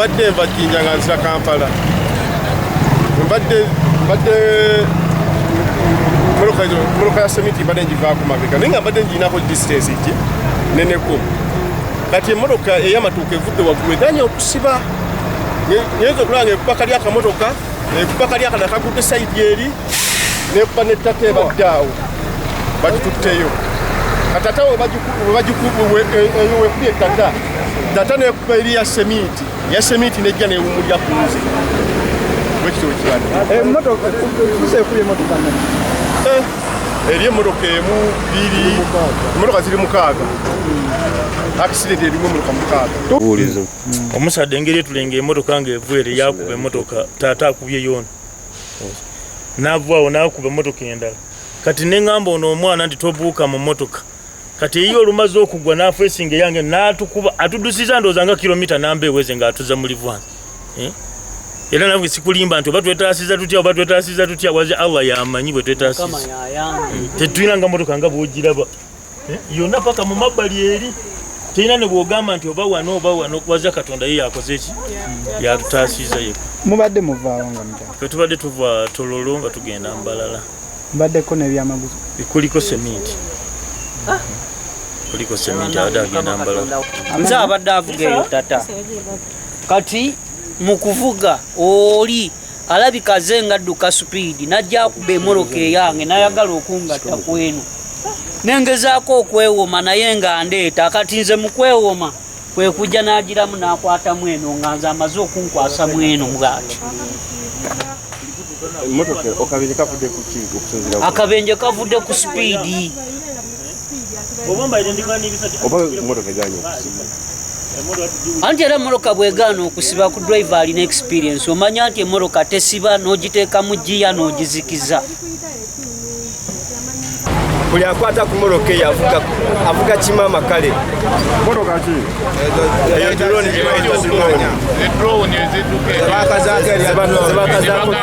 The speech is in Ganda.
Mbadde nva Jjinja nga nzira Kampala. Mbadde motoka ya semiti mbadde ngivaako mabega, naye nga mbadde ngirinako distance ki neneko. Kati emmotoka ey'amatuuka evudde waggulu eganye okusiba. Ngenza okulaba nga ekuba kali akamotoka, ekuba kali akala kagudde side eri, nekuba ne Tata ebadde awo, bagitutteyo. Kati ate eyo wekubye Tata nekuba eri ya seminti, ya seminti nejja newumulira ku nze. Bwekityo wekibadde. Emmotoka tuuse ekubye emotoka mmeka? Eri emmotoka emu, bbiri, emmotoka ziri 6. Accident erimu emmotoka 6. Buulizo. Omusadde engeri etulenga emotoka ng'evu ere yakuba emotoka, taata akubye yoona, navaawo nakuba emotoka endala. Kati neŋŋamba ono omwana nti tobuuka mu motoka. Kati eyiye olumaze okugwa n'afeesinga eyange n'atukuba, atudusiza ndowooza nga kilomita namba eweze ng'atuza mu livwange. Eh? Era naffe sikulimba nti oba twetaasiza tutya, oba twetaasiza tutya, waze Allah yamanyi bwe twetaasiza. Tetulina nga motoka nga bw'ogiraba. Eh? Yonna paka mu mabbali eri terina ne bw'ogamba nti oba wano oba wano, waza Katonda ye yakoze ki, yatutaasiza yekka. Mubadde muvaawo nga mutya? Ffe tubadde tuva Tololo nga tugenda Mbalala. Mubaddeko n'ebyamaguzi? Kuliko seminti, kuliko seminti, abadde agenda Mbalala. Nze abadde avuga eyo Tata. Kati mu kuvuga oli alabika aze nga adduka speed, najja akuba emmotoka eyange, n'ayagala okungatta ku eno, nengezaako okwewoma naye nga ndeeta. Kati nze mu kwewoma kwe kujja n'agiramu n'akwatamu eno, nga nze amaze okunkwasamu eno bw'ati. Emmotoka okabenje kavudde ku ki okusinziira ku Akabenje kavudde ku speed. Oba mbaire ndikwanibisa. Oba emmotoka eganye okusiba? Anti era emmotoka bwegaana okusiba, ku driver alina experience, omanya nti emmotoka tesiba, n'ogiteeka mu giya n'ogizikiza. Buli akwata ku mmotoka eyo avuga kimama kale. Motoka ki? Eyo drone gye bayita drone. Drone ezidduka. Zebakazaako.